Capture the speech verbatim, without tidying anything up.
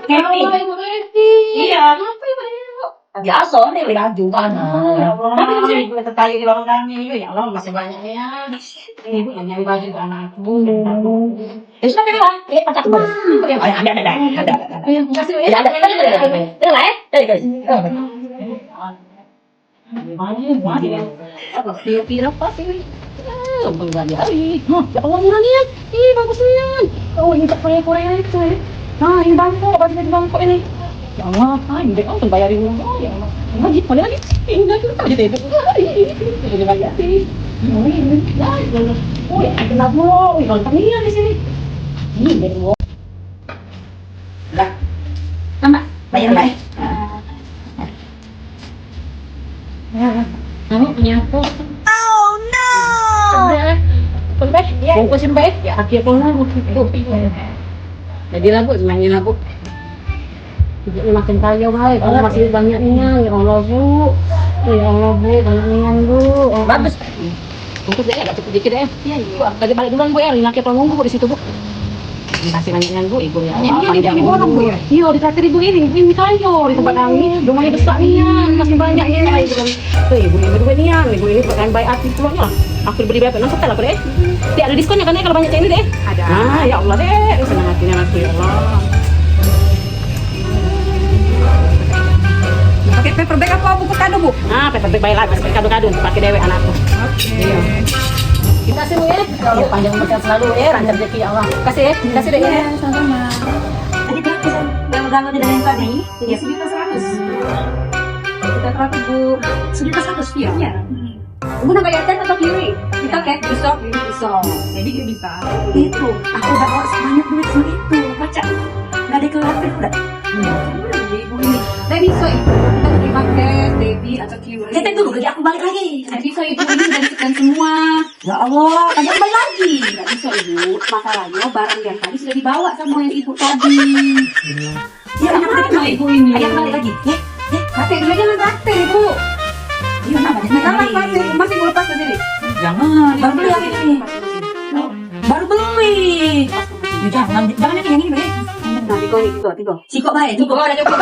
Happy. Iya. Biaso ni beli baju kan. Ya Allah, ibu tertarik di lorong kami. Ya Allah, masih banyak ya. Ibu yang nyari baju buat anakku. Ya sudah, ya, ya, pakai aku. Ada, ada, ada, ada, ada. Terima kasih, ya. Ya, ada, ada, ada, ada. Terima, ya. Terima kasih. Piro, piro, piro, piro? Eh, bang, bang, ya. Ih, hah, ya Allah, murah nian. Ih, bagus nian. Oh, ini tak payah kurang itu, ya. Nah, ini bangkok, baju bangkok ini. Ya Allah, ah, ini dek, oh, bayar ini. Oh, ya Allah. Lagi, mana lagi? Ini lagi, tak jadi itu. Ah, ini, ini, ini, ini, ini. Oh, ini, ya, ya Allah. Oh, ya, kena pula. Oh, ya, nonton nian di sini. Ini, dek, oh. Lah. Tambah. Bayar, bayar. Kamu punya aku. Oh no. Sampai, sampai. Ya. Bungkusin baik. Ya, akhir pun aku. Jadi lah, Bu, main lah, Bu. Ibu ni makin kaya bae, kamu masih banyak nian, ya Allah, Bu. Ya Allah, Bu, banyak nian, Bu. Bagus. Untuk dia agak cukup dikit deh. Iya, iya. Tadi balik duluan, Bu, ya. Laki apa nunggu, Bu, di situ, Bu. Terima kasih banyak nian, Bu, Ibu, ya. Iya, iya, di borong, Bu, ya. Iya, di traktir Ibu ini, Ibu ini kaya di tempat kami. Rumahnya besar nian, masih banyak nian. Tuh, Ibu ini berdua nian, Ibu ini tempat kami baik hati pulangnya. Aku beli berapa? Enam setel aku deh. Dia ada diskonnya kan, ya, kalau banyak kayak ini deh? Ada. Ah, ya Allah deh, senang hatinya aku, ya Allah. Pakai paper bag apa bungkus kado, Bu? Ah, paper bag bae lah, masih kado-kado, pakai dewek anakku. Oke. Iya. Kita sih, Bu, ya. Ya Allah, panjang umur sehat selalu, ya, lancar rezeki, ya Allah. Kasih, ya. Kasih deh, ya. Iya, sama-sama. Tadi berapa, Bu? Yang udah ada yang tadi? Iya, sejuta seratus. Kita terakhir, Bu. Sejuta seratus, iya? Iya. Hmm. Ibu nak bayar cash atau kiri? Kita cash, bisa, kiri bisa. Jadi dia bisa. Itu, aku bawa sebanyak duit segitu. Baca. Gak ada keluar, udah. Hmm. Ibu ini. Tapi bisa, Ibu. Kita beli paket, debit atau kiri. Kita dulu, gaji aku balik lagi. Tapi bisa, Ibu, ini udah disekian semua. Ya Allah, gaji aku balik lagi. Gak bisa, Ibu. Masalahnya barang yang tadi sudah dibawa sama yang Ibu tadi. Ya, ada apa, Ibu ini? Ada apa lagi? Ya, ya. Pakai dulu, jangan pakai, Ibu. Iya, kenapa? Jangan pakai, masih mau lepas ke sini. Jangan. Baru beli yang ini. Baru beli. Ya, jangan, jangan yang ini, beli. Nah, tiga ini, tiga, tiga. Sikok baik, cukup, ada cukup.